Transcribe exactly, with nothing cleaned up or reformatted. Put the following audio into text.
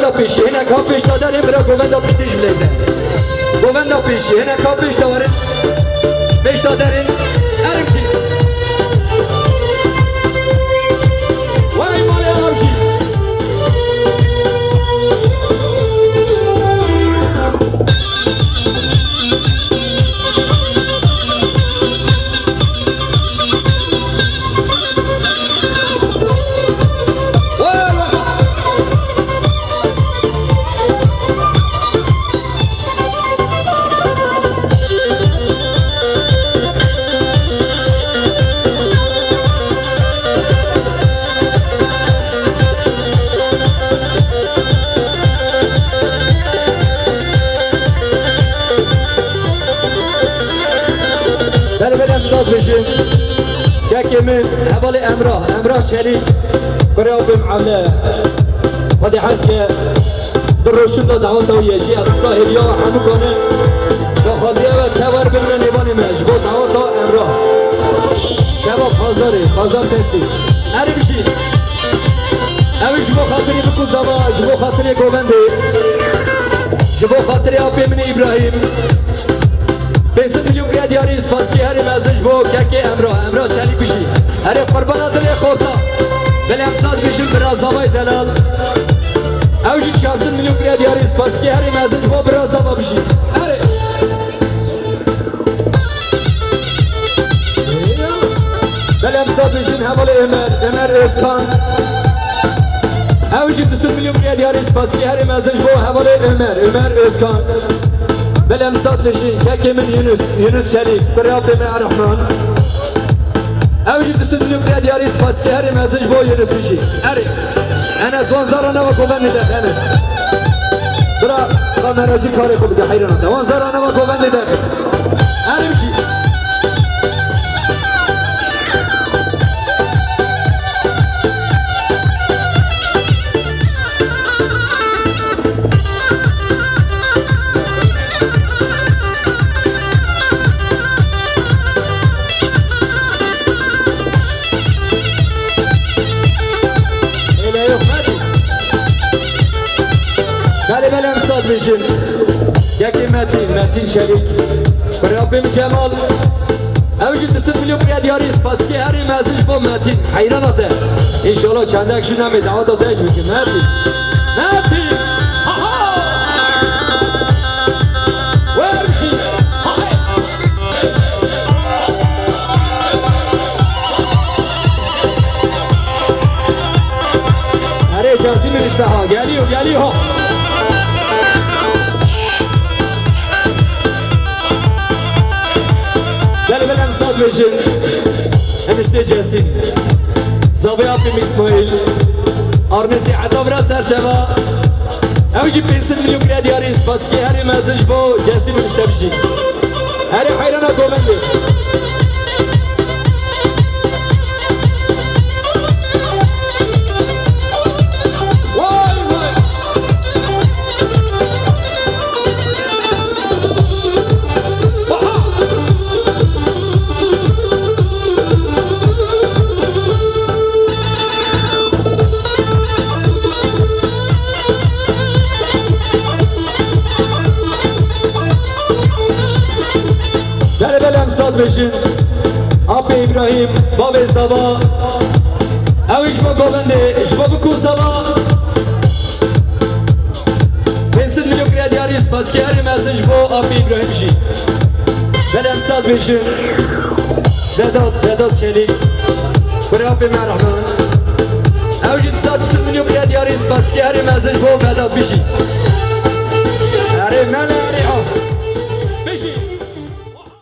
Pêşî, hinek ha pêş de derên, bira govenda piştî jî bileyze. Govenda pêşî, hinek ha pêş de werin, pêş de derên, erim jî. Wey malê ev jî. Belê belê em saz bêjin. Kekê min, hevalê Emrah, Emrah Çelîk, kurê apê min Emre. Xwedê hez ke di roj şûnda daweta wî ye jî, ez qisa hêviya we hemû kanin. Daxwaziya we tev wer bimîne nêvanê me, ji bo daweta Emrah. Şeva pazarê, pazartesî. Erê bijî. Ew ji bo xatirê Bikû Zava, ji bo xatirê govendê, ji bo xatirê apê min ê Îbrahîm. Pênc sed milyon bira diyarî, spasî herî mezin ji bo kekê Emrah, Emrah Çelîk bijî. Erê qurbana dilê xorta. Belê em saz bêjin bira Zavayê delal. Ew jî çar sed milyon bira diyarî, spasî herî mezin ji bo bira Zava bijî. Erê. Belê em saz bêjin hevalê Ömer, Ömer Özkan. Ew jî du sed milyon bira diyarî, spasî herî mezin ji bo hevalê Ömer, Ömer Özkan. Belê em saz bêjin kekê min Yunus, Yunus Çelîk, kurê apê min Erehman. Ew jî du sed milyon bira diyarî, spasî herî mezin ji bo Yunus bijî. Erê. Enes, wan zara nava govendê de, Enes. Bira kameracî karê xwe bide heyrana te. Wan zara nava govendê de. Erim jî. Êlê yox, Metîn. Belê, belê, em saz bêjin. Yekê Metîn, Metîn Çelîk. Kurê apê min Cemal. Ew jî du sed milyon bira diyarî, spasî herî mezin ji bo Metîn. Heyrana te. Înşallah çendek jî nemê daweta te jî bikin. Metîn. Metîn. Aha! Wer jî. Aha! Erê, Cazî min işte ha. Geliyor, geliyor. Gel, gel, em saz bêjin. Em işte Cazî. Zavê apê min Îsmaîl. Arnesi heta vira ser şeva. Ew jî pênc sed milyon bira diyarî, spasî herî mezin ji bo Cazî min işte bijî. Erê heyrana govendê. Vay vay. Aha. Belê belê em saz bêjin. Apê Îbrahîm, bavê Zava. Ew ji bo govendê, ji bo Bikû Zava. Pênc sed milyon bira diyarî, spasî herî mezin ji bo apê Îbrahîm jî. Belê em saz bêjin. Vedat, Vedat Çelîk. Kurê apê min Erehman. Ew jî du sed milyon bira diyarî, spasî herî mezin ji bo Vedat bijî. Erê mele erê as. Bijî.